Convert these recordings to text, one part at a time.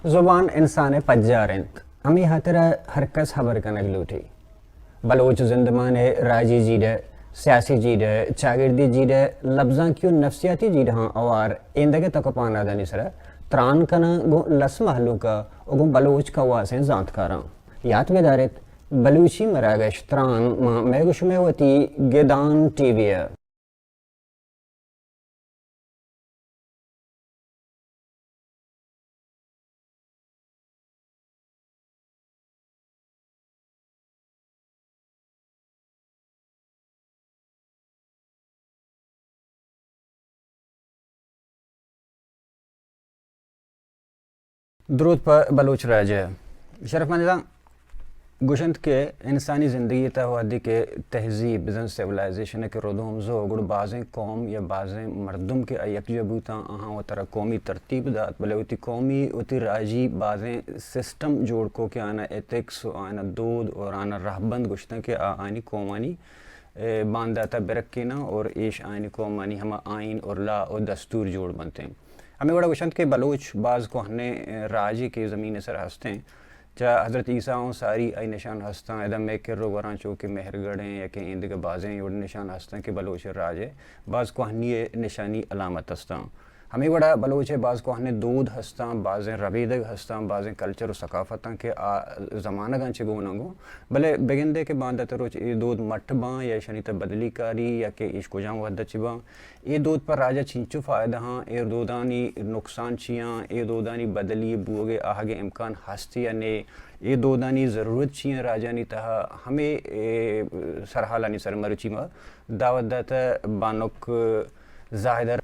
زبان انسان ءِ پجار انت، ہمے ہاترا ہر کس ہبر کنگ لوٹی۔ بلوچ زندمان ءِ راجی جیڑہ، سیاسی جیڑہ، چاگردی جیڑہ، لبزانکی و نفسیاتی جیڑہاں ہوار ایندگہ تک و پہنادانی سرا تران کناں گوں لس مہلوک ءَ و گوں بلوچ کواسیں زانتکاراں۔ یات بداریت، بلوچی مراگش تران ماں مئے گوں شمئے وتی گدان ٹی وی ءَ۔ دروت پہ بلوچ راج ءَ۔ شرفمنداں، گوشنت کہ انسانی زندگی ءِ تہ وہدے کہ تہذیب، بزاں سیولائزیشن ءِ کہ ردوم زو، گڑا بازیں قوم یا بازیں مردم کہ آ یکجا بوتاں، آہاں وترا قومی ترتیب دات، بلے وتی قومی، وتی راجی بازیں سسٹم جوڑ کو کہ آناں ایتھکس و آناں دود اور آناں رہبند گوشتاں کہ آ آنی قومانی، اے، باندات ءَ برکیناں اور ایش آنی قومانی ہما آئین اور لا و دستور جوڑ بنتیں۔ ہمے وڑا گوشنت کہ بلوچ باز کوہنیں، اے، راجے کہ زمین ءِ سر ہستیں۔ چہ حضرت عیسیٰ اوں ساری آئی نشان ہستاں، ادا مئے کر و گوراں چو کہ مہرگڑھ ایں یا کہ ایندگہ بازیں وڑ نشان ہستاں کہ بلوچ راج ءِ باز کوہنی ءِ نشانی علامت ہستاں۔ ہمے وڑا بلوچ ءِ باز کوہنیں دود ہستاں، بازیں ربیدگ ہستاں، بازیں کلچر و ثقافتاں کہ آ زمانگاں چہ گون انگو، بلے بگندے کہ باندات روچ اے دود مٹ باں یا ایشانی تہ بدلی کاری یا کہ ایش کجام وھد ءَ چہ باں۔ اے دود پہ راج ءَ چنچو فائدہ آں؟ اے دودانی نقصان چی آں؟ اے دودانی بدلی بوگ ءِ آہگ ءِ امکان ہست یا نے؟ اے دودانی ضرورت چی آں راجانی تہا؟ ہمے، اے، سرحالانی سر مروچی ما دعوت داتہ بانک زاہدہ،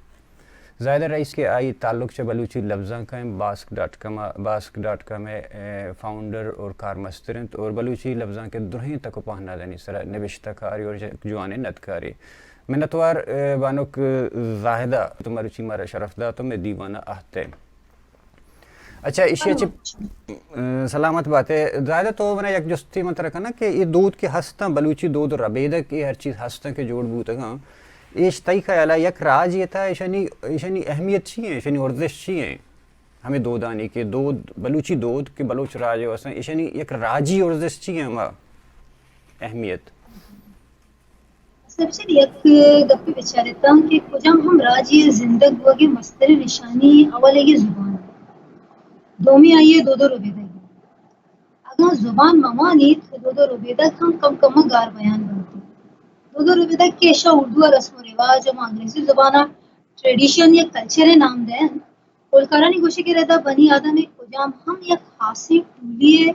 زاہدہ رئیس کہ آئی تعلق چہ بلوچی لبزانک ءَ، باسک ڈاٹ کام ءَ، باسک ڈاٹ کام ءِ، اے، فاؤنڈر اور کارمستر انت اور بلوچی لبزانک ءِ درہیں تک و پہنادانی سرا نبشتہ کارے اور یک جوانیں ندکارے۔ منتوار، اے، بانک زاہدہ، تو مروچی مارا شرف دات و مئے دیوان ءَ آہت ئے۔ اچھا، ایشی ءَ چہ، اے، سلامت بات ئے۔ زاہدہ، تو منا یک جستے من ترا کناں کہ اے دود کہ ہستاں، بلوچی دود و ربیدگ، اے ہر چیز ہستاں کہ جوڑ بوتگاں، ایش تئی خیال ءَ یک راجے تہا ایشانی، ایشانی اہمیت چی ایں، ایشانی ارزش چی ایں؟ ہمے دودانی کہ دود، بلوچی دود کہ بلوچ راج ءِ واسطہ، ایشانی یک راجی ارزش چی ایں، ہما اہمیت؟ سب چہ یک گپے بچارتاں کہ کجام ہم راجے ءِ زندگ بوگ ءِ مستریں نشانی اول ءَ زبان، دومی آئی ءِ دود و ربیدگ۔ اگاں زبان مہ وانیت، دود و ربیدگ ہم کم کم ءَ گار بیان بنت۔ دود و ربیدگ کہ ایشاں اردو ءَ رسم و رواج ءُ انگریزی زبان ءَ ٹریڈیشن یا کلچر ءِ نام دئینت، اولکارانی گوشگ ءِ ردا بنی آدم ءِ کجام ہم یک خاصیں ٹولی ءِ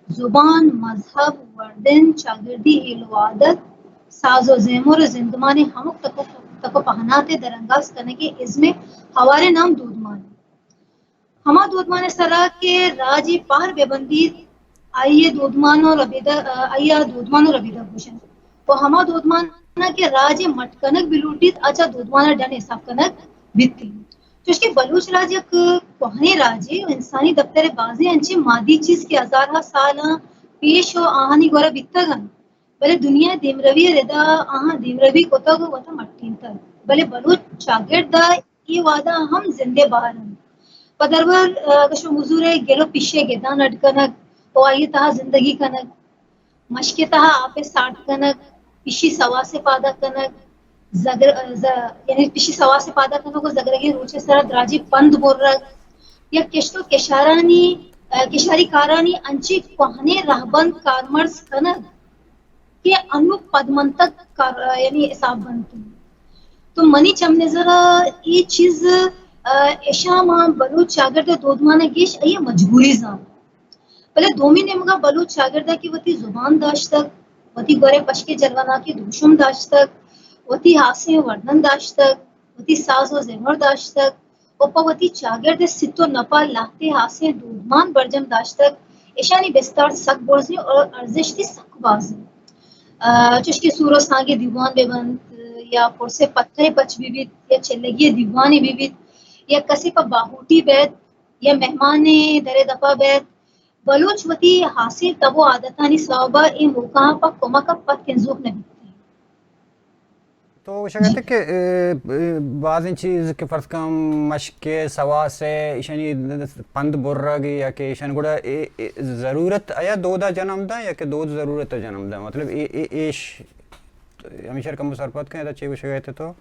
زبان، مذہب، وردن، چاگردی ہیل و عادت، ساز و زیمر ءُ زندمان ءِ ہمک تک و، تک و پہنات ءِ درانگاز کنگ ءِ ازم ءِ ہوار ءِ نام دودمان انت۔ ہما دودمان ءِ سرا کہ راجے پہر بہ بندیت، آئی ءَ دودمان ءُ ربیدگ، آئی ءَ دودمان ءُ ربیدگ گوش انت۔ ءُ ہما دودمان ءَ کہ راجے مٹ کنگ بہ لوٹیت، آ چہ دودمان ءَ ڈن حساب کنگ بیت انت۔ چوشکہ بلوچ راج یک کوہنیں راجے ءُ انسانی دپتر ءِ بازیں انچیں مادی چیز کہ ہزارہا سالاں پیش ءُ آہانی گورا بیتگ انت، بلے دنیا ءِ دیمروی ءِ ردا آہاں دیمروی کتگ ءُ وتا مٹینتگ، بلے بلوچ چاگرد ءَ اے وہدا ہم زندے بہر انت۔ پہ درور، ءَ، اگہ شما مزور ءِ گل ءُ پیشی ءِ گدان اڈ کنگ ءُ آئی ءِ تہا زندگی کنگ، مشک ءِ تہا آپ ءِ ساڑت کنگ، پیشی سواس ءِ پادا کنگ، زگر-، ز-، یعنی پیشی سواس ءِ پادا کنگ ءُ زگرگیں روچ ءِ سرا دراجیں پند برگ یا کشت ءُ کشارانی، ءَ، کشاری کارانی انچیں کوہنیں رہبند کارمرز کنگ کہ انوں پدمنتگ کار، یعنی حساب بنت۔ تو منی چم نظر ءَ اے چیز، ءَ، اشاں ما بلوچ چاگرد ءِ دودمان ءَ گیش آئی ءَ مجبوری زانت۔ بلے دومی نیمگا بلوچ چاگردا کہ وتی زبان داشتگ، وتی گورے پشکے جلوناکیں دروشم داشتگ، وتی ہاسیں وردن داشتگ، وتی ساز و زیمر داشتگ و پہ وتی چاگرد ء سیت و نپا لہتے ہاسیں دودمان برجم داشتگ، اشانی بستار سک برزیں اور ارزشتی سک بازیں۔ آ، چوش کہ سور و سانگے دیوان بہ بنت یا پرسے پترے پچ بہ بیت یا چلگی دیوانے بہ بیت یا کسے پہ باہوٹی بیت یا مہمانے درے دپا بیت، بلوچ وتی ہاسیں تب و عادتانی سوبا اے موقعاں پہ کمک ء پد کنزوک نہ بیت۔ تو گوشگ ء ات کہ، اے، اے، بازیں چیز کہ فرض کن مشک ء سواس ء ایشانی پند برگ یا کہ ایشان گڑا اے، اے، ضرورت آیا دودا جنم داں یا کہ دود ضرورت ء جنم داں؟ مطلب اے، اے، ایش ہمیشہ کم سرپد کن، ادا چے گوشگ ء ات تو؟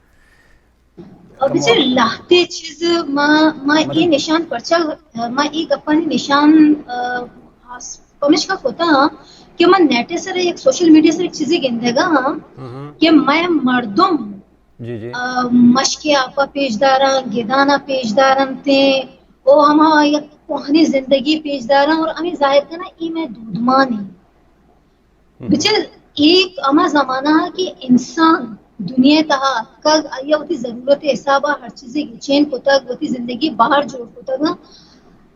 اور بچار لہتے چیز ما، ما اے نشان پرچا، ما اے گپانی نشان، آ، ہاس-، پمشکا کتا کہ من نیٹ ء سر یک سوشل میڈیا سر یک چیزے گندگا کہ مئے مردم، جی، جی۔ آ، مشکے آپا پیش داراں، گدانا پیش دارنتے، او ہما یک کوہنی زندگی پیش داراں اور ہمیں ظاہر کنا اے مئے دودمانی۔ بچار ایک ہما زمانہ کہ انسان دنیا تہا اتکگ، آیا وتی ضرورت حسابا ہر چیزے گچین کتگ، وتی زندگی بہر جوڑ کتگ،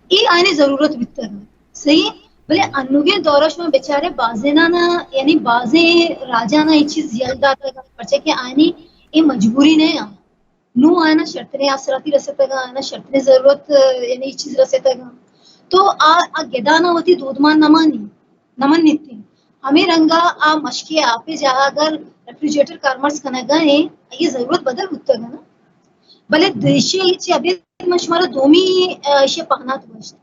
اے آئینی ضرورت بیتگ۔ صحیح؟ بلے انوگیں دورا شما بچارے بازینانا، یعنی بازیں راجانا اے چیز یل داتگ، پرچہ کہ آئینی اے مجبوری نہ آں۔ نوں آیانا شرتریں آسراتی رستگ، آیانا شرتریں ضرورت، یعنی اے چیز رستگ۔ تو آ، آ گدانا وتی دودمان نمانی، نمنیتی۔ ہمیں رنگا آ مشکے آپے جاہا اگر ریفریجریٹر کارمرز کنگا ہیں، آئی ضرورت بدل بوتگ نا۔ بلے دیشی چی ابھی من شمارا دومی، آ، ایشی پہنات گوشت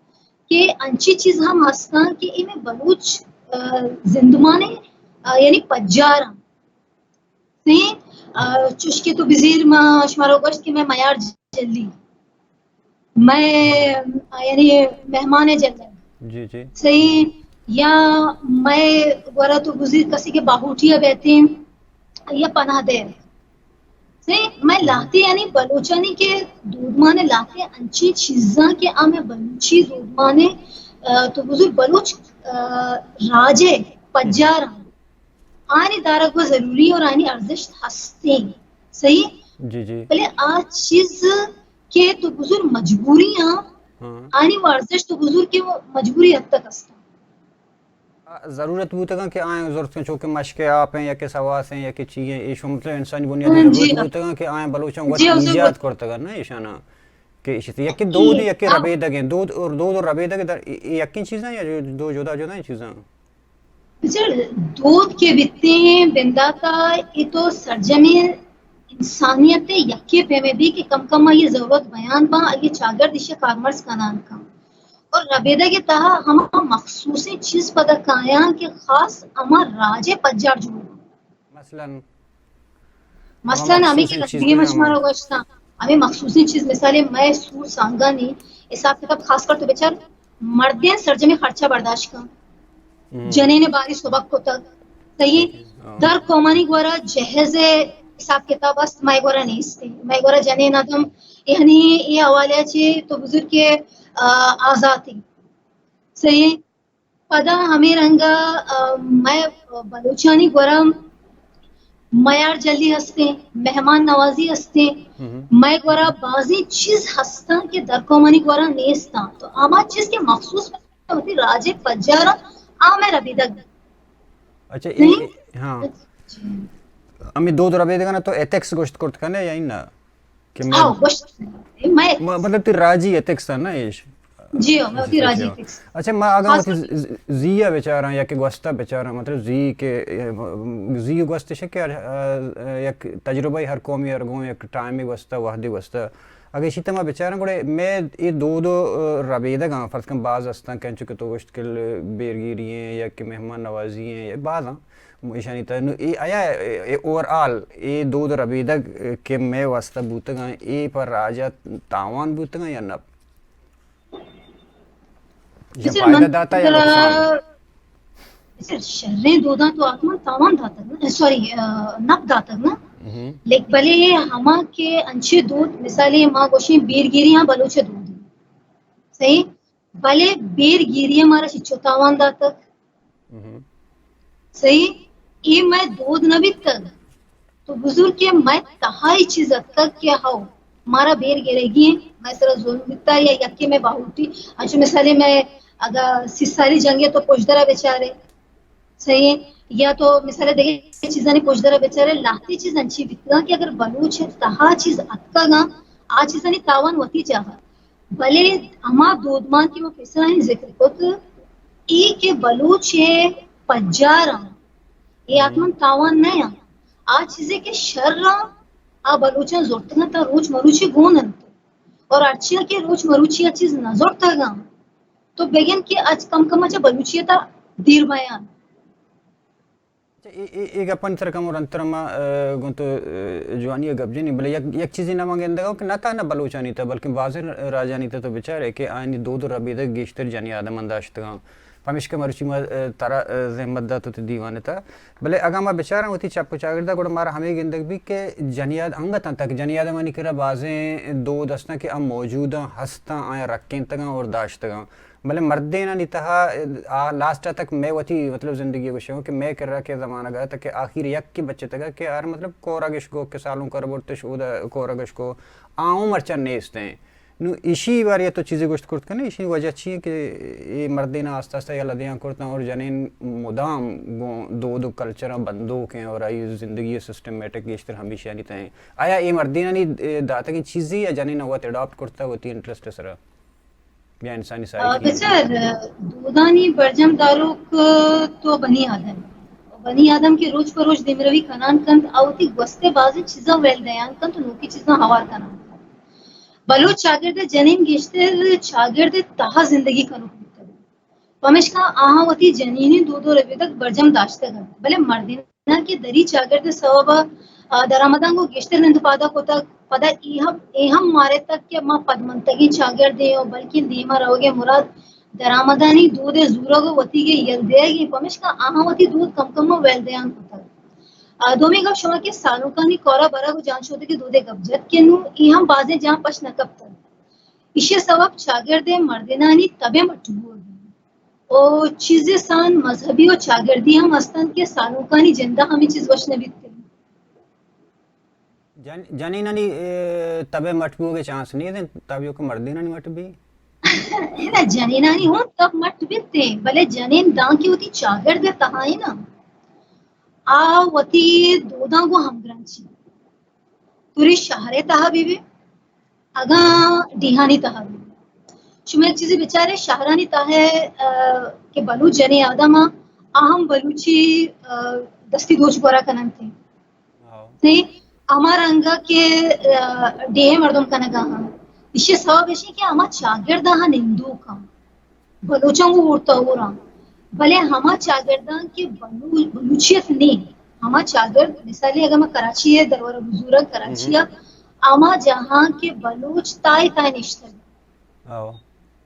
کہ انچی چیز ہم ہستاں کہ اے مئے بلوچ، آ، زندمانے، آ، یعنی پجاراں۔ سہیں، آ، چوش کہ تو بزیر ما شمارا گوشت کہ مئے میار جلی، مئے، آ، یعنی مہمان جلگ۔ جی، جی۔ سہیں، یا مئے گورا تو بزیر کسی کہ باہوٹی بیتیں، یا پناہ دے۔ سہیں، مئے لہتے یعنی بلوچانی کہ دودمانے لہتے انچیں چیزاں کہ آ مئے بلوچی دودمانے، آ، تو بزور بلوچ، آ، راجے پجاراں۔ آنی دارگ و ضروری اور آنی ارزشت ہستیں۔ صحیح؟ جی، جی۔ بلے آ چیز کہ تو بزور مجبوری آں، ہاں۔ آنی و ارزشت تو بزور کہ وہ مجبوری حد تک ہستاں۔ ضرورت بوتگاں کہ آئیں زرتگاں، چونکہ مشکے آپ ہیں یا کہ سواس ہیں یا کہ چی ہیں، ایشو مطلب انسانی بنیادی ہاں، جی۔ ضرورت بوتگاں کہ آئیں بلوچاں وقت جی، ہاں، ضرورت۔ ایجاد کرتگاں نا ایشانا۔ کہ ایشی تے یکیں جی، دودے، یکیں ہاں۔ ربیدگیں، دود اور دود اور ربیدگ در ای-، ای یکیں چیزاں یا جو، دو جدا جدا ہیں چیزاں؟ بچار، دود کہ بیتیں بنداتا، اے تو سرجمیں انسانیت یکے پیمے بی کہ کم کم آئی ضرورت بیان باں، آئی چاگرد ایشی کارمرز کنان کن۔ اور ربیدگ تہا ہما مخصوصیں چیز پدا کایاں کہ خاص ہما راجے پجار جوڑ باں۔ مثلاً؟ مثلاً ہما ہمیں کہ مخصوصیں چیز رندگی کجام مشمار ہیں؟ گوشتاں، ہمیں مخصوصیں چیز، مثال مئے سور سانگانی حساب کتاب، خاص کر تو بچار مردین سرجمیں خرچہ برداشت کن۔ ہم۔ جنین باری سبک کتگ۔ صحیح؟ ہاں۔ در قومانی گورا جہیز حساب کتاب است، مئے گورا نیست۔ مئے گورا جنین آدم، یعنی اے حوالے چی تو بزرگ کے، آ، آزاتی۔ صحیح؟ پدا ہمے رنگا، آ، مئے بلوچانی گورا میار جلی ہستیں، مہمان نوازی ہستیں، ہم۔ مئے گورا بازیں چیز ہستاں کہ در قومانی گورا نیستاں۔ تو ہما چیز کہ مخصوص وتی راجے پجاراں، آ مئے ربیدگ۔ اچھا، اے، نہیں؟ ہاں۔ جی۔ ہمیں دود ربیدگاں تو ایتھکس گوشت کرت کنے یا نہ؟ کہ مئے ہاں، گوشت۔ مئے م-، مطلب تی راجی ایتھکس تھا نا ایش؟ جی ہاں، مئے وتی راجی ایتھکس۔ اچھا، ما اگاں خاص وتی طور ز-، زی ء بچاراں یا کہ گوستہ بچاراں، مطلب زی کہ، زی گوست شکر، یک تجربہ ہر قومی ہر گوں یک ٹائم گوستہ، وحدی گوستہ۔ اگہ ایشی تہ ما بچاراں، گڑا مئے اے دود و ربیدگاں، فرض کن باز ہستاں کہ انچو کہ تو گوشت کہ بیرگیری ہیں یا کہ مہمان نوازی ہیں، یا بازاں ایشانی تہ۔ نو اے آیا اے اوور آل اے دود و ربیدگ کہ مئے واسطہ بوتگاں، اے پر راجا تاوان بوتگاں یا نہ؟ ایشاں بچار، فائدہ من داتا یا ترا نقصان؟ بچار، شریں دوداں تو حتماً تاوان داتگ نا، سوری، آ، نپ داتگ نا۔ ہم۔ لیکن بلے ہما کہ انچے دود، مثالے ما گوشیں بیرگیری ہاں بلوچ دود۔ صحیح؟ بلے بیر گیری ءَ مارا چچو تاوان داتگ۔ صحیح؟ اے مئے دود نہ بیتگ۔ تو بزور کہ مئے تہا اے چیز اتکگ کہ ہو، مارا بیر گرگی ایں، مئے سرا ظلم بیتا، یا یکے مئے باہوٹی، انچو مثالے مئے اگاں سی سالی جنگے تو پشدرا بچارے، صحیح ہے؟ یا تو مثال دگہ چیزانی پشدرا بچارے، لہتے چیز انچی بیتگاں کہ اگر بلوچ تہا چیز اتکگاں، آ چیزانی تاوان وتی جاہا۔ بلے ہما دودمان کہ ما پیسرا ہم ذکر کت، اے کہ بلوچ ءِ پجاراں، اے آتمن تاوان نہ آں۔ آ چیزے کہ شر آں، آ بلوچاں زرتگاں تا روچ مروچی گون انت۔ اور ہرچیاں کہ روچ مروچی آ چیز نہ زرتگاں، تو بگن کہ اچ کم کم چہ بلوچی تا دیر بیان۔ اچھا، اے، اے، اے گپانی سر کم اور انتر ما، ا، گوں تو، ا، جوانی ءَ گپ جنی، بلے یک، یک چیزے نہ من گندگا کہ نہ تہنا بلوچانی تا، بلکہ بازیں راجانی تا تو بچارے کہ آیانی دود و ربیدگ گیشتر جنی آدمان داشتگاں۔ پمیشکا مرچی ما، ا، ترا، ا، زحمت دات وتی دیوان تا۔ بلے اگاں ما بچاراں وتی چپ و چاگردا، گڑا مارا ہمے گندگ بی کہ جنی آد-، انگت انت کہ جنی آدمانی کرا بازیں دود ہستاں کہ آ موجوداں، ہستاں، آیاں رکینتگاں اور داشتگاں۔ بلے مردینانی تہا آ لاسٹ تک مئے وتی مطلب زندگی گوشے کہ مئے کرا کہ زمانگ ءَ تک آخر یک کی بچتگ کہ آر مطلب کورگش گو کہ سالوں کر برتش اودا کورگش کو آؤں مرچاں نیست ہیں۔ نو ایشی بارے تو چیزے گوشت کرت کنے، ایشی وجہ چی ہے کہ اے مردین آستہ آستہ یلہ دیاں کرتاں اور جنین مدام گوں دود و کلچراں بندوک ہیں اور آئی زندگی سسٹمیٹک گیشتر ہمیشانی تہ ہیں۔ آیا اے مردینانی داتگیں چیزے یا جنین وت اڈاپٹ کرتا وتی انٹرسٹ سرا؟ بیا انسانی سائیکی۔ بچار، دودانی برجم داروک تو بنی آدم، بنی آدم کہ روچ پہ روچ دیمروی کنان کنت، آ وتی گوستے بازیں چیزاں ویل دیان کنت و نوکی چیزاں ہوار کنان کنت۔ بلوچ چاگرد جنین گیشتر چاگرد تہا زندگی کنوک بوتگ۔ پمیشکا آہاں وتی جنینی دود و ربیدگ برجم داشتگ انت، بلے مردیناں کہ دری چاگرد سوب ء، آ، درآمداں گوں گیشتر نند و پادا کتگ، پدا اے ہم، اے ہم مارتگ کہ ما پدمنتگیں چاگردے و بلکیں دیما روگے مراد درآمدانی دود ء زورگ و وتیگے یل دیگیں، پمیشکا آہاں وتی دود کم کم ء ویل دیان کتگ۔ آ، دومی گپ شما کہ سالونکانی کورا برگ و جان شودگے دودے گپ جت کہ نوں اے ہم بازیں جاہ پش نہ کپتگ۔ ایشی ء سوب چاگرد ء مردینانی تب ء مٹ بوگ انت۔ و چیزے سان مذہبی و چاگردی ہم ہستنت کہ سالونکانی جندا ہمے چیز وش نہ بیت۔ جن-، جنینانی، اے، تب ء مٹ بوگ ء چانس نیست انت، تب یوک مردینانی مٹ بی؟ نہ، جنینانی ہوں تب مٹ بیت، بلے جنین دانکہ وتی چاگرد ء تہا انت نا، آ وتی دوداں گوں ہمگرنچی۔ توری شہر ء تہا بہ بی، اگاں ڈیہانی تہا بہ بی۔ شما یک چیزے بچارے، شہرانی تہا، آ، کہ بلوچ جنیں آدم آ، آ ہم بلوچی، آ، دستی دوچ گورا کننت۔ ہاں۔ تے ہما رنگا کہ، آ، ڈیہہ مردم کنگا ہاں۔ ایشی سوب ایشی کہ ہما چاگرد آ نندوک آں۔ بلوچاں گوں ہورتا ہوراں، بلے ہما چاگرداں کہ بلو-، بلوچیت نیں، ہما چاگرد، مثالے اگاں ما کراچی ء درورا بزوراں، کراچی ء ہما جاہاں کہ بلوچ تائے تائے نشتگ،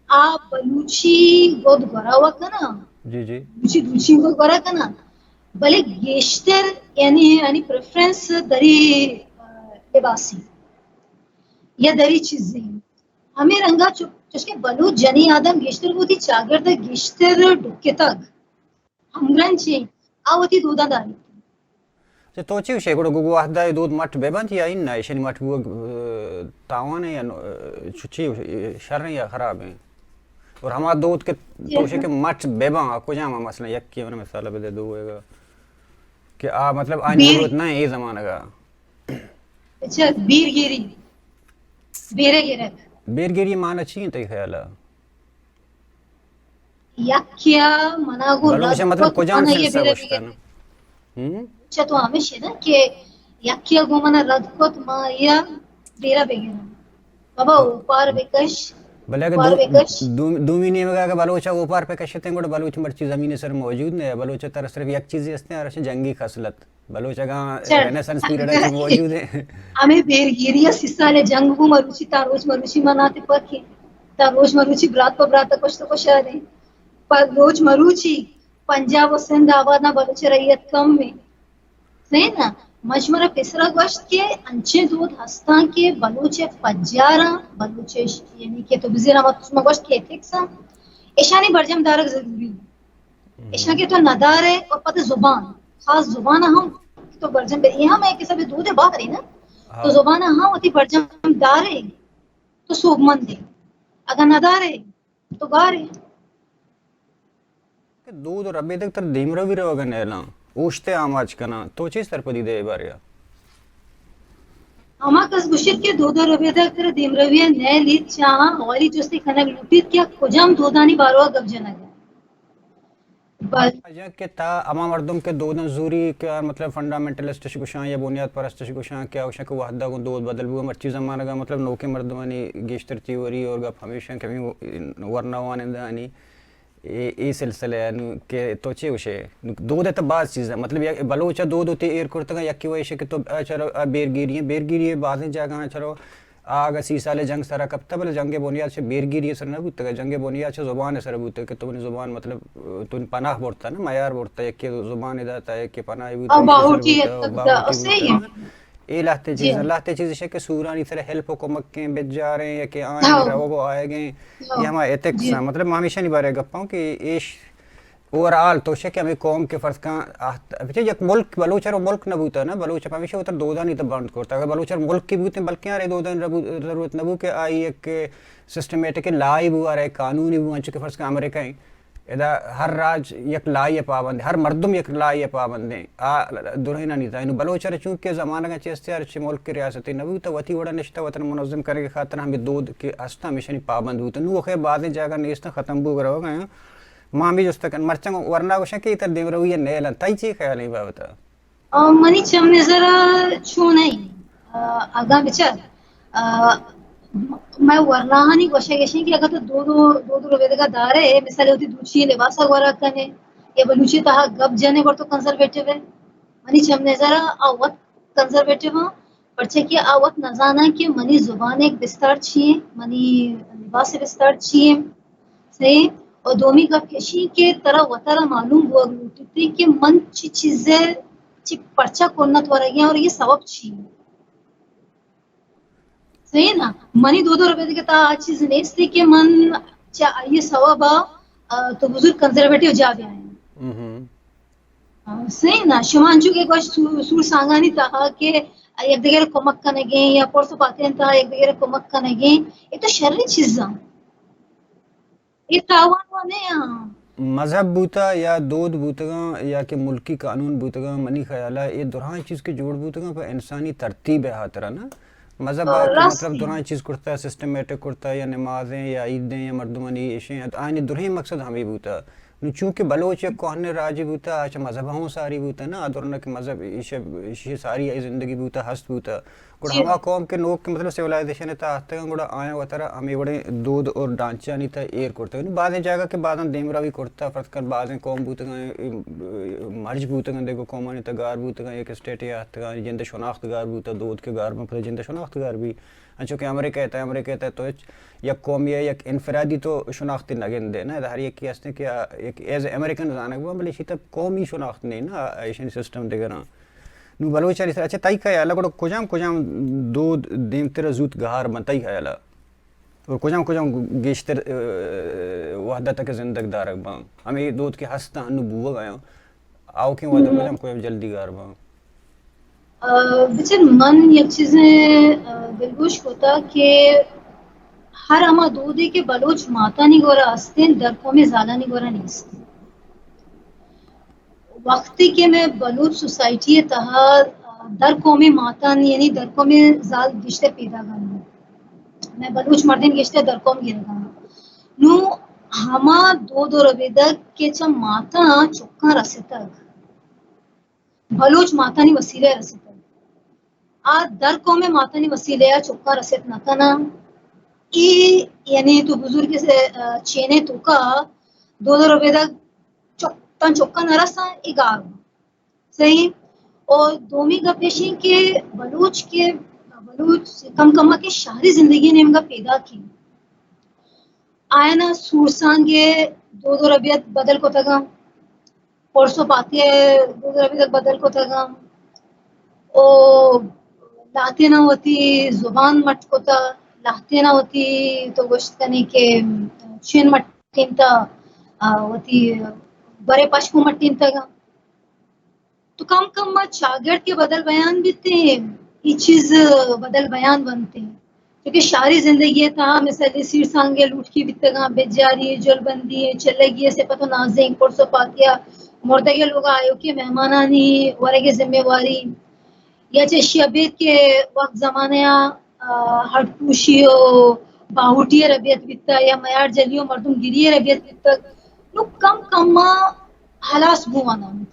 آ بلوچی گد گورا و کناں، جی، جی۔ بلوچی، بلوچی گد گورا کناں، بلے گیشتر یعنی، یعنی پریفرنس دری، آ، لباسی یا دری چیزیں۔ ہمے رنگا چو-، چوشکہ بلوچ جنیں آدم گیشتر وتی چاگرد ء گیشتر ڈکتگ، ہمگرنچ انت، آ وتی دوداں داریت۔ چہ تو چی گوشے گڑا گوں وہدا اے دود مٹ بہ بنت یا اناں؟ ایشانی مٹ بوگ، ء، تاوان انت یا نو-، ء، چو چی گوشے، شر انت یا خراب انت؟ اور ہما دود کہ تو گوشے کہ مٹ بہ باں، آ کجام انت؟ مثلاً یکے من مثال بدے، دو ایگا کہ آ مطلب آنی ضرورت نہ انت اے زمانگا۔ اچھا، بیر گیری، بیرہ گرگ۔ بیر گیری معنی چی انت تئی خیال ء؟ یکیا منا گوں بلوچ رد مطلب کت، کجام منا یہ سلسلہ بیرہ گوشتن؟ ہم؟ اچھا، تو ہمیش نا کہ یکیا گوں منا رد کت، ما یا بیرہ بگیرم۔ بابا، اوپار بکش، بلے اگہ اوپار دو-، بکش۔ دو-، دومی نیمگا اگہ بلوچا اوپار پہ کشتیں، گڑا بلوچ مرچی زمین سر موجود نہ، بلوچ تر صرف یک چیزے ہستیں، آرش جنگی خصلت۔ بلوچ اگاں چل۔ رینیسانس پیریڈ ء چہ موجود ہیں۔ ہمیں بیرگیری ء سی سال ء جنگ گوں مروچی تا روچ مروچی مناتے پکیں۔ تا روچ مروچی برات پہ برات ء کشت ء کشاریں۔ پہ روچ مروچی پنجاب و سندھ آباد نا بلوچ رعیت کم ہیں۔ صحیح نا؟ من شمارا پیسرا گوشت کہ انچیں دود ہستاں کہ بلوچ ء پجاراں، بلوچ ء ش-، یعنی کہ تو بزیر ہما تو شما گوشت کہ ایتھکس آں، اشانی برجم دارگ ضروری ہے۔ اشان کہ تو ندارے اور پتہ زبان، خاص زبان ہم تو برجم بے، یہ ہم ایک حساب دود ہے بات رہی نا۔ تو زبان ہم وتی برجم دارے تو سوبمند ہے، اگر ندارے تو گارے۔ کہ دود و ربیدگ تر دیمروی روگ ء نیلاں، اوشتے آماچ کناں، تو چی سرپدی دے اے بارے ء؟ ہما کس گوشیت کہ دود و ربیدگ تر دیمروی ء نیلیت، چاہاں اولی جستی کنگ لوٹیت کہ کجام دودانی باروا گپ جنگ ء؟ بل- اجا کہ تا ہما مردم کہ دوداں زوری کہ مطلب فنڈامنٹلسٹ اش گوشاں یا بنیاد پرست اش گوشاں کہ آ گوشاں کہ وہدا گوں دود بدل بوگ، مرچی زمانگا مطلب نوکیں مردمانی گیشتر تیوری اور گپ ہمیشاں کہ ہمیں ورنا وانندانی اے، اے سلسلہ ء نوں کہ تو چے گوشے؟ نوں دود ء تہ باز چیز ء، مطلب یک بلوچ ء دود وتی ایر کرتگ ء، یکے و ایش کہ تو، آ، چلو، آ، بیرگیری ء، بیرگیری ء بازیں جاگہاں چلو آ اگاں سی سال ء جنگ سرا کپتہ، بلے جنگ ء بنیاد چہ بیرگیری ء سر نہ بوتگ ء، جنگ ء بنیاد چہ زبان ء سر بوتگ کہ تو منی زبان، مطلب، تو پناہ برتہ نا، میار برتہ، یکے زبان ء داتہ، یکے پناہ بوتہ، او ایشی سر باہوٹی بوتہ، اتک باہوٹی بوتہ۔ صحیح ہے۔ اے لہتے جی۔ چیز، لہتے چیز اش کہ سورانی سر ہیلپ و کمکیں بجاریں یا کہ آئیں ہاں۔ روگ و آئیگیں، ہاں۔ یہ ہما ایتھکس جی۔ ہیں۔ مطلب، ما ہمیشہ نی بارے گپاں کہ ایش اوور آل تو شے کہ ہمیں قوم کے فرض کن آہت-، بچے یک ملک، بلوچ رو ملک نہ بوتا نا، بلوچ ہمیشہ اتر دودانی تو بند کرتا۔ اگر بلوچ رو ملک کی بوتے، بلکہ آرے دودان ربو-، ضرورت نہ بو کہ آئی ایک سسٹمیٹک لائی بو، آرے قانونی بو، انچو کہ فرض کن امریکہ ہیں۔ ادا ہر راج یک لائی ء پابند، ہر مردم یک لائی ء پابند ہیں۔ آ درہینانی تہا۔ نوں بلوچ ء چونکہ زمانگ ء چہ استعار چہ ملک ء ریاستی نہ بوت، وتی وڑا نشتہ وطن منظم کنگ ء خاطر ہمیں دود کہ ہستاں ہمیشانی پابند بوت۔ نوں خیر بازیں جاگہ نیستاں، ختم بوگ روگ ء آں۔ ما ہمیں جست کن۔ مرچاں ورنا گوشاں کہ اے تر دیمروی ء نیل انت۔ تئی چی خیال ایں بابت ء؟ آ، منی چم نظر ء چون ایں۔ آ، اگاں بچار، آ، مئے ورناہانی گوشگ اش انت کہ اگاں تو دود و، دود و ربیدگ ء دارئے، مثال وتی دوچی لباس ء گورا کنئے یا بلوچی تہا گپ جنئے گڑا تو کنزرویٹو ئے۔ منی چم نظر ء آ وت کنزرویٹو آں، پرچا کہ آ وت نزاناں کہ منی زبان ء بستار چی انت، منی لباس ء بستار چی انت۔ صحیح۔ اور دومی گپ ایشی کہ ترا وتارا معلوم بوگ لوٹیت کہ من چی چیزے چی پرچا کنت ورگی اور یہ سبب چی؟ صحیح نا؟ منی دود و ربیدگ تا آ چیز نیستی کہ من چا آئی سبب آ، آ، تو بزرگ کنزرویٹو جا بیائیں۔ آ، صحیح نا؟ شما انچو کہ گوش سو-، سور سانگانی تہا کہ یک دگہ کمک کنگیں یا پرس و پاتیں تہا یک دگہ کمک کنگیں، یہ تو شریں چیزاں۔ اے تاوان وا نہ آں۔ مذہب بوتا یا دود بوتگاں یا کہ ملکی قانون بوتگاں، منی خیال ء اے درائیں چیز کہ جوڑ بوتگاں پہ انسانی ترتیب ء ہاترا نا۔ مذہب ء کہ مطلب درائیں چیز کرتا، سسٹمیٹک کرتا، یا نمازیں یا عیدیں یا مردمانی ایشیں، آئینی درہیں مقصد ہمیں بوتا۔ نو چونکہ بلوچ یک کوہن راجے بوتا، آ چہ مذہب ہوں ساری بوتا نا، آ درنا کہ مذہب ایشی ساری ء زندگی بوتا، ہست بوتا۔ گڑا ہما قوم کہ نوک کہ مطلب سیولائزیشن ء تہا ہستگاں، گڑا آیاں وتارا ہمے وڑیں دود اور ڈھانچہانی تہا ایر کرتگ۔ نوں بازیں جاگہ کہ بازاں دیمروی کرتہ، فرض کن بازیں قوم بوتگاں، مرج بوتگاں، دگہ قومانی تہا گار بوتگاں، یک اسٹیٹے ء ہستگاں، جند ء شناخت گار بوتہ، دود کہ گار بنت، پدا جند ء شناخت گار بی۔ انچو کہ امریکہ ء تہا، امریکہ ء تہا تو ہچ یک قومی ء یک انفرادی تو شناختے نہ گندے نا، ہر یکے ہستیں کہ آ یک ایز اے امریکن زانگ باں، بلے ایشی تہا قومی شناخت نہیں نا، ایشانی سسٹم دگراں۔ نوں بلوچانی سر، اچھا، تئی خیال ء گڑا کجام کجام دود دیمتر ء زوت گہار بنت تئی خیال ء؟ اور کجام کجام گیشتر، ء، وہد ء تک زندگ دارگ باں؟ ہمے دود کہ ہستاں انو بوگ ء آں، آؤکیں وہد ء کجام کجام جلدی گار باں؟ ء، بچن من یک چیزے، ء، دلگوش کتا کہ ہر ہما دودے کہ بلوچ ماتانی گورا ہستیں، در قومی زالانی گورا نیست۔ وقتی کہ مئے بلوچ سوسائٹی ء تہا در قومی ماتانی، یعنی در قومی زال گیشتر پیدا گنت، مئے بلوچ مردم گیشتر در قوم گرگ ء انت۔ نوں ہما دود و ربیدگ کہ چہ ماتاں چکاں رستگ، بلوچ ماتانی وسیلہ ء رستگ، آ در قوم ء ماتانی وسیلہ ء چکاں رست نہ کناں۔ اے یعنی تو بزرگ ء چین ء توکا دود و ربیدگ چک-، تاں چکاں نہ رساں، اے گار باں۔ صحیح۔ اور دومی گپ ایش انت کہ بلوچ کے، بلوچ کم کم ء کہ شہری زندگی نیمگا پیدا کی، آیانا سورسانگ ء دود و ربیت بدل کتگاں، پرس و پاتی ء دود و ربیت بدل کتگاں، او لہتینا وتی زبان مٹ کتا، لہتینا وتی تو گوشت کنی کہ چین مٹ مٹینتا، آ، وتی برے پشکو مٹینتگا۔ تو کم کم ما چاگرد کہ بدل بیان بیتیں، اے چیز بدل بیان بنتیں۔ چونکہ شہری زندگی ءِ تہا مثال سیر سانگ ءِ لوٹکی بیتگاں، بجاری، جلبندی، چلگی ءِ صفت و نازینک، پرس و پاکیا، مردگ ءِ لوگا آیوکیں مہمانانی ورگ ءِ ذمہ واری، یا چہ اشی ءَ ابید کہ وقت زمانہ ءَ، آ، ہڈ پوشی و باہوٹی ءِ ربیت بیتا یا میار جلی و مردم گری ءِ ربیت بیتگ، نوں کم کم ءَ ہلاس بوان انت۔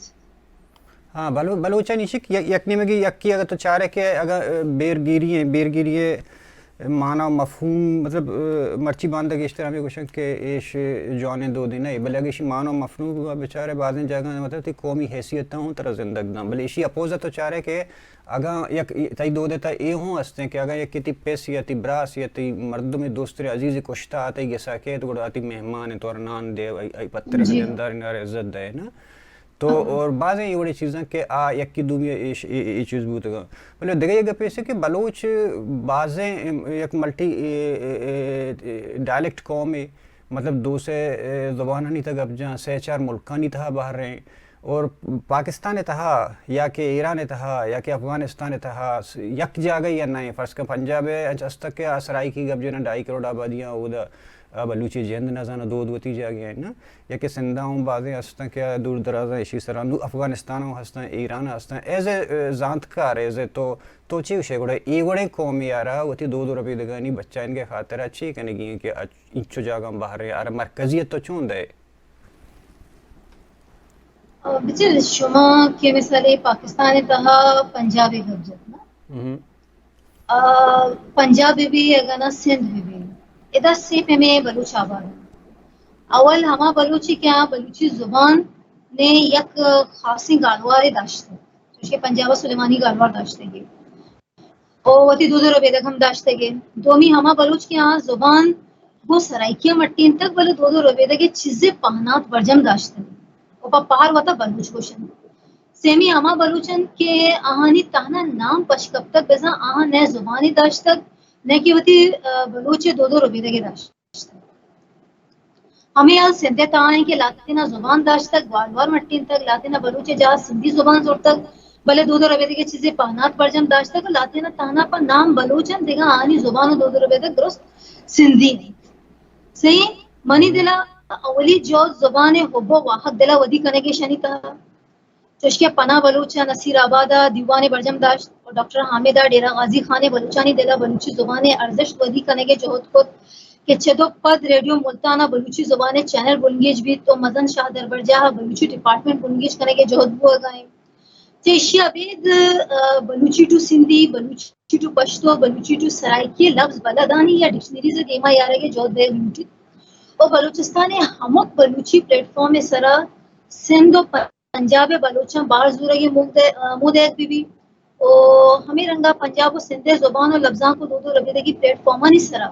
ہاں، بلو-، بلوچانی شک یک، یک نیمگی یکی اگر تو چارے کہ اگر، آ، بیرگیری ہیں، بیرگیری ہے، معنی و مفہوم، مطلب، آ، مرچی باندا گیشتر ہمیں گوشن کہ ایش جوانیں دودے نہ، بلے اگہ ایشی معنی و مفہوم بچارے بازیں جاگہ، مطلب، تی قومی حیثیت ہوں ترا زندگ داں، بلے ایشی اپوزا تو چارے کہ اگاں یک تئی دود ءِ تہ اے ہوں ہستیں کہ اگاں یکے تی پس یا تی براس یا تی مردم دوستر عزیز کشتا، تئی گسا کیت، گڑا تی مہمان تو نان دے، ای، ای پتر جی۔ زمیندار نار عزت دے نا۔ تو ہاں۔ اور بعضیں اے وڑیں چیزاں کہ آ یکی دومی ایش-، اے، اے چیز بوتگاں۔ بلے دگہ یک گپے سے کہ بلوچ بعضیں یک ملٹی، اے، اے، اے، اے، ڈائلیکٹ قومے، مطلب دو سے، اے، زبانانی تہ گپ جاں، سے چار ملکانی تہا بہریں، اور پاکستان ءِ تہا یا کہ ایران ءِ تہا یا کہ افغانستان ءِ تہا س-، یک جاگہ یا نہ، فرض کن پنجاب ءَ انچ است کہ آ سرائیکی گپ جناں، ڈھائی کروڑ آبادیاں، اودا آ بلوچی جند نہ زاناں، دود وتی جاگہ ءَ نہ، یا کہ سندھ ءَ ہوں بازیں ہستاں کہ آ دور درازاں ایشی سرا، نوں افغانستان ہوں ہستاں، ایران ہستاں، ایز اے، اے، زانتکار، ایز اے تو، تو چی گوشے گڑا اے وڑیں قومے آرا وتی دود و ربیدگانی بچائینگ ءِ خاطرا چی کنگی ہیں کہ انچو جاگہ بہریں، آرا مرکزیت تو چون دے؟ آ، بچار، شما کہ مثال پاکستان ءِ تہا پنجاب ءِ گپ جت نا؟ ہم۔ آ، پنجاب بہ بی، اگاں نا سندھ بہ بی، ادا سے پیمیں بلوچ آباد انت۔ اول ہما بلوچے کہ آ بلوچی زبان نے یک خاصیں گالوارے داشتگ، چوشکہ پنجاب ءَ سلیمانی گالوار داشتگی۔ او وتی دود و ربیدگ ہم داشتگے۔ دومی ہما بلوچ کہ آ زبان گوں سرائیکی ءَ مٹینتگ، بلے دود و ربیدگ ءِ چیزے پہنات برجم داشتگ و پہ پہر وتا بلوچ گوشنت۔ سیمی ہما بلوچ انت کہ آہانی تہنا نام پش کپتگ، بزاں آہاں نئے زبانے داشتگ، نئے کہ وتی، آ، بلوچ ءِ دود و ربیدگے داشتگ۔ ہمے حال سندھ ءِ تہا انت کہ لہتینا زبان داشتگ، گوالوار مٹینتگ، لہتینا بلوچ ءِ جاہ سندھی زبان زرتگ، بلے دود و ربیدگے چیزے پہنات برجم داشتگ و لہتینا تہنا پہ نام بلوچ انت، دگہ آہانی زبان و دود و ربیدگ درست سندھی انت۔ سہی، منی دل ءَ اولی جہد زبان ءِ حب و واہگ دل ءَ ودی کنگ ایشانی تہا۔ چوشکہ پناہ بلوچ ءَ نصیر آباد ءَ دیوانے برجم داشت و ڈاکٹر حامد ءَ ڈیرہ غازی خان ءِ بلوچانی دل ءَ بلوچی زبان ءِ ارزشت ودی کنگ ءِ جہد کت کہ چد و پد ریڈیو ملتان ءَ بلوچی زبان ءِ چینل بنگیج بیت و مزن شاہ دربرجاہ ءَ بلوچی ڈیپارٹمنٹ بنگیج کنگ ءِ جہد بوگ ءَ انت۔ چہ ایشی ءَ ابید، آ، بلوچی ٹو سندھی، بلوچی ٹو پشتو، بلوچی ٹو سرائیکی ءِ لبز بلدانی یا ڈکشنریز ءِ دیما یارگ ءِ جہد بیگ لوٹیت و بلوچستان ءِ ہمک بلوچی پلیٹ فارم ءِ سرا سندھ و پنجاب ءِ بلوچاں بار زورگ ءِ موہ دئے-، آ، موہ دئیگ بہ بیت۔ و ہمے رنگ ءَ پنجاب و سندھ ءِ زبان و لبزانک و دود و ربیدگی پلیٹ فارمانی سرا،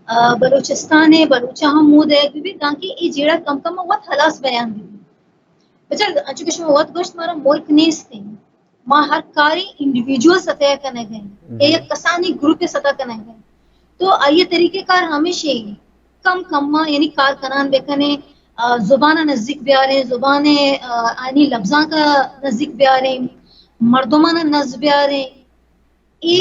آ، بلوچستان ءِ بلوچاں ہم موہ دئیگ بہ بیت، دانکہ اے جیڑہ کم کم ءَ وت ہلاس بیان بہ بیت۔ بچار، انچو کہ شما وت گوشت، مارا ملک نیست انت، ما ہر کارے انڈیویجول سطح ءَ کنگ ءَ ایں، یا یک کسانی گروپ ءِ سطح ءَ کنگ ءَ ایں۔ تو آئی ءِ طریقہ کار ہمیش ایں، کم کم ءَ یعنی کار کنان بہ کنیں، آ، زبان ءَ نزیک بیاریں، زبان ءِ، آ، آنی لبزانک ءَ نزیک بیاریں، مردمان ءَ نز بیاریں۔ اے،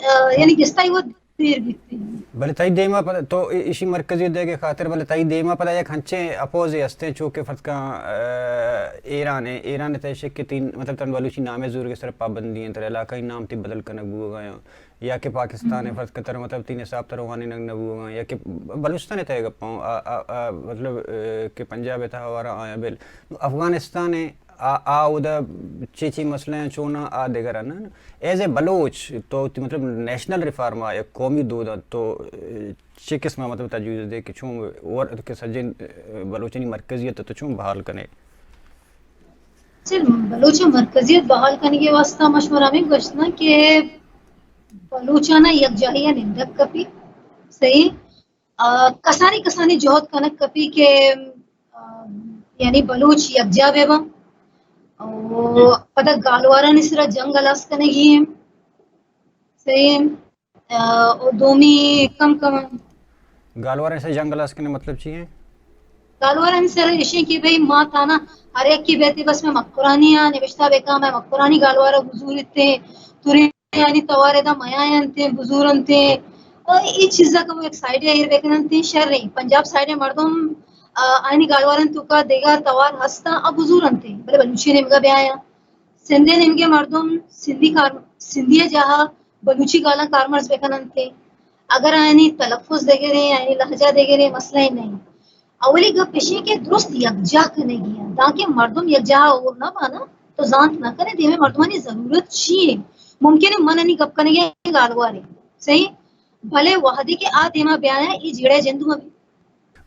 آ، یعنی گستا ای وت دیر بیت۔ بلے تئی دیما پدا تو ای-، ایشی مرکزیت دیگ ءِ خاطر، بلے تئی دیما پدا یک ہنچیں اپوزے ہستیں، چو کہ فرض کن، آ، ایران ءِ، ایران ءِ تہ ءَ شک کہ تئی، مطلب، تن بلوچی نام ءِ زورگ ءِ سر پابندی انت، ترا علاقائی نام تئی بدل کنگ بوگ ءَ انت۔ یا کہ پاکستان ءِ فرض کن ترا، مطلب، تئی نصاب ترا وانینگ نہ بوگاں، یا کہ بلوچستان ءِ تہ ءَ گپاں، آ، آ، آ، مطلب، آ، کہ پنجاب ءِ تہا وارا آیاں بل۔ نوں افغانستان ءِ آ، آ اودا چے چے مسئلہ ایں، چوناں آ دگراں نہ۔ ایز اے بلوچ تو، تو مطلب نیشنل ریفارم ءَ یک قومی دود ءَ تو، آ، چے قسم ءَ مطلب تجویز دے کہ چون ور-، کہ سجیں، آ، بلوچانی مرکزیت تو چون بحال کنے؟ چل، بلوچ ءِ مرکزیت بحال کنگ ءِ واستہ ما شمارا ہمے گوشت نا کہ بلوچانا یک جاہے ءَ نندگ کپی، صحیح؟ آ، کسانی کسانی جہد کنگ کپی کہ، آ، یعنی بلوچ یکجا بہ باں۔ او پدا گالوارانی سرا جنگ ہلاس کنگی ایں۔ صحیح ایں۔ آ، او دومی کم کم گالوارانی سرا جنگ ہلاس کنگ مطلب چی ایں؟ گالوار ہمیں سر ایشیں کہ بھئی ما تانا ہر یک کی بیتے بس میں مکرانی آ نوشتہ بکا، میں مکرانی گالوار بزورتے، ترے یعنی توارے دا میاینتے، بزورنتے۔ اے چیزا کہ وہ ایک سائیڈ ایر بکننتے، شر نہیں۔ پنجاب سائیڈ مردم، آ، آئینی گالوارن تو کا دیگا توار ہستا، اب بزورنتے۔ بلے بلوچی نیمگا بیایا۔ سندھ ء نیمگے مردم سندھی کار، سندھی ء جاہ ء بلوچی گالاں کارمرز بہ کن انت۔ اگر آیانی تلفظ دگریں، آیانی لہجہ دگریں، مسئلہ ئے نہ انت۔ اولی گپ ایش انت کہ درست یکجاہ کنگی انت، دانکہ مردم یک جاہ ء ہور نہ باناں، تو زانت نہ کنے دیمے مردمانی ضرورت چی انت۔ ممکن انت من انی گپ کنگی گالوارے، صحیح؟ بلے وہدے کہ آ دیما بیایاں، اے جیڑہ جند مہ بیت۔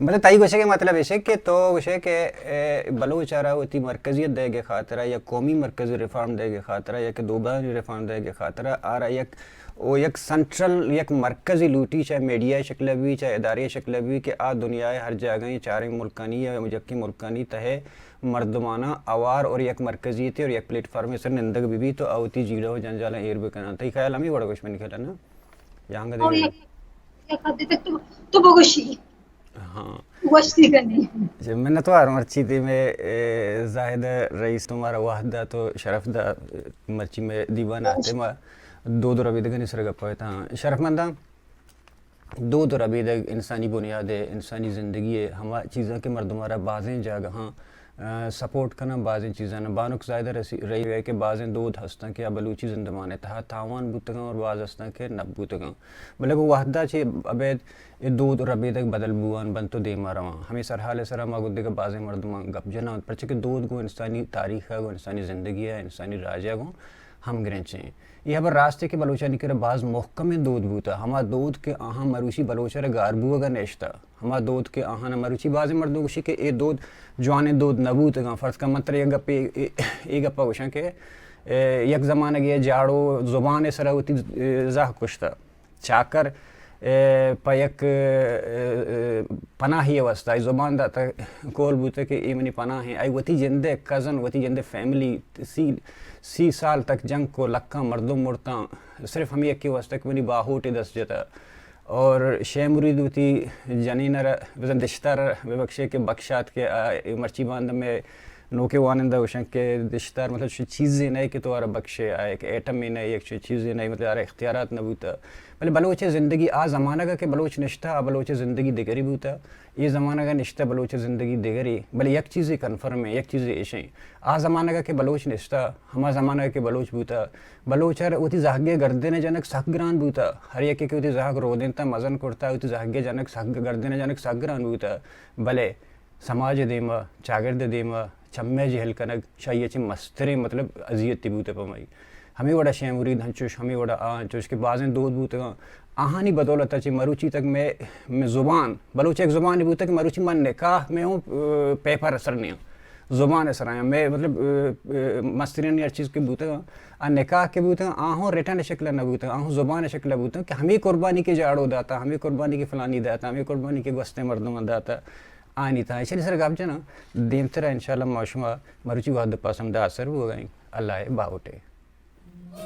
بلے تئی گوشگ ء مطلب ایش کہ تو گوشے کہ، اے، بلوچ ء را وتی مرکزیت دئیگ ء خاطر ء یا قومی مرکزی ریفارم دئیگ ء خاطر ء یا کہ دوبرانی ریفارم دئیگ ء خاطر ء آ را یک، او یک سنٹرل، یک مرکزی لوٹی، چاہے میڈیا ء شکل ء بی، چاہے ادارے ء شکل ء بی، کہ آ دنیا ء ہر جاگہ ء چاریں ملکانی یا یکیں ملکانی تہ ء مردماناں اوار اور یک مرکزیتے اور یک پلیٹ فارمے سر نندگ بہ بی تو آ وتی جیڑہ و جنجالاں ایر بہ کناں۔ تئی خیال ہمے وڑ ء گوش منی خیال ء نا؟ یا انگت او دگہ؟ یک، یک حدے تک تو، تو بگوشی۔ ہاں۔ گوشتی کنی۔ جی، منتوار مرچی تئی مئے، اے، زاہد رئیس تو مارا وہد دات و شرف دات، مرچی مئے دیوان آتے ما دود و ربیدگانی سر گپا اتاں۔ شرفمنداں، دود و ربیدگ انسانی بنیاد ء، انسانی زندگی ء ہما چیزاں کہ مردم ء را بازیں جاگہاں، آ، سپورٹ کناں، بازیں چیزاں۔ بانک زاہدہ رسی-، رحیم ء کہ بازیں دود ہستاں کہ آ بلوچی زندمان ء تہا تاوان بوتگاں اور باز ہستاں کہ نہ بوتگاں۔ بلے گوں وہدا چہ ابید اے دود و ربیدگ بدل بوان بنت و دیما رواں۔ ہمے سرحال ء سرا ما گوں دگہ بازیں مردماں گپ جناں، پرچہ کہ دود گوں انسانی تاریخ ء، گوں انسانی زندگی ء، انسانی راج ء گوں ہمگرنچ ایں۔ اے ہبر راستے کہ بلوچانی کرا باز مھکمیں دود بوتہ، ہما دود کہ آہاں مروچی بلوچ ء را گار بوگ ء نشتہ، ہما دود کہ آہاں مروچی بازیں مردم گوشی کہ اے دود جوانیں دود نہ بوتگاں۔ فرض کن من ترا یک گپے، اے، اے گپ ء گوشاں کہ، اے، یک زمانگے ء جاڑو زبان ء سرا وتی، اے، زہگ کشتہ۔ چاکر، اے، پہ یک، اے، اے، پناہی ء واستہ آئی زبان داتہ، کول بوتہ کہ اے منی پناہ ایں۔ آئی وتی جندے کزن، وتی جندے فیملی، سی، سی سال تک جنگ کو، لکاں مردم مرتاں، صرف ہمے یکے واستہ کہ منی باہوٹے دست جتہ۔ اور شے مرید وتی جنین ء را، بزاں دشتار ء ببخشے کہ بخشات کہ آ، اے مرچی باندا مئے نوکیں وانندہ گوشنت کہ دشتار مطلب چو چیزے نئے کہ تو آرا بخشے، آ یک ایٹمے نئے، یک چو چیزے نئے، مطلب آرا اختیارات نہ بوتہ۔ بلے بلوچ ء زندگی آ زمانگ ء کہ بلوچ نشتہ، آ بلوچ ء زندگی دگرے بوتہ۔ اے زمانگ ء نشتہ بلوچ ء زندگی دگرے، بلے یک چیزے کنفرم ایں، یک چیزے ایش ایں۔ آ زمانگ ء کہ بلوچ نشتہ، ہما زمانگ ء کہ بلوچ بوتہ، بلوچ ء وتی زہگ ء گردن ء جنگ سک گران بوتہ۔ ہر یکے کہ وتی زہگ رودینتہ، مزن کرتہ، وتی زہگ ء جنگ سک، گردن ء جنگ سک گران بوتہ۔ بلے سماج ء دیما، چاگرد ء دیما چمے جہل کنگ شہ آئی ء چہ مستریں، مطلب، اذیتے بوتہ پہ مئی۔ ہمے وڑا شے مرید انچوش، ہمے وڑا آ انچوش کہ بازیں دود بوتگاں، آہانی بدولت ء چہ مروچی تک مئے، مئے زبان، بلوچ یک زبانے بوتہ کہ مروچی من نکاح مئے اوں، ا، پیپر ء سر نیاں، زبان ء سرا آں۔ مئے، مطلب، ا، ا، مسترینی ہر چیز کہ بوتگاں، آ نکاح کہ بوتگاں، آہوں ریٹن شکل ء نہ بوتگاں، آہوں زبان ء شکل ء بوتگاں کہ ہمے قربانی کہ جاڑو داتا، ہمے قربانی کہ فلانی داتا، ہمے قربانی کہ گوستیں مردماں داتا، آنی تاں ایشانی سر گپ جناں۔ دیمترا انشاءاللہ ما شما مروچی وہد ء پس ہمدا سر بوگا ایں۔ اللہ ء باہوٹے۔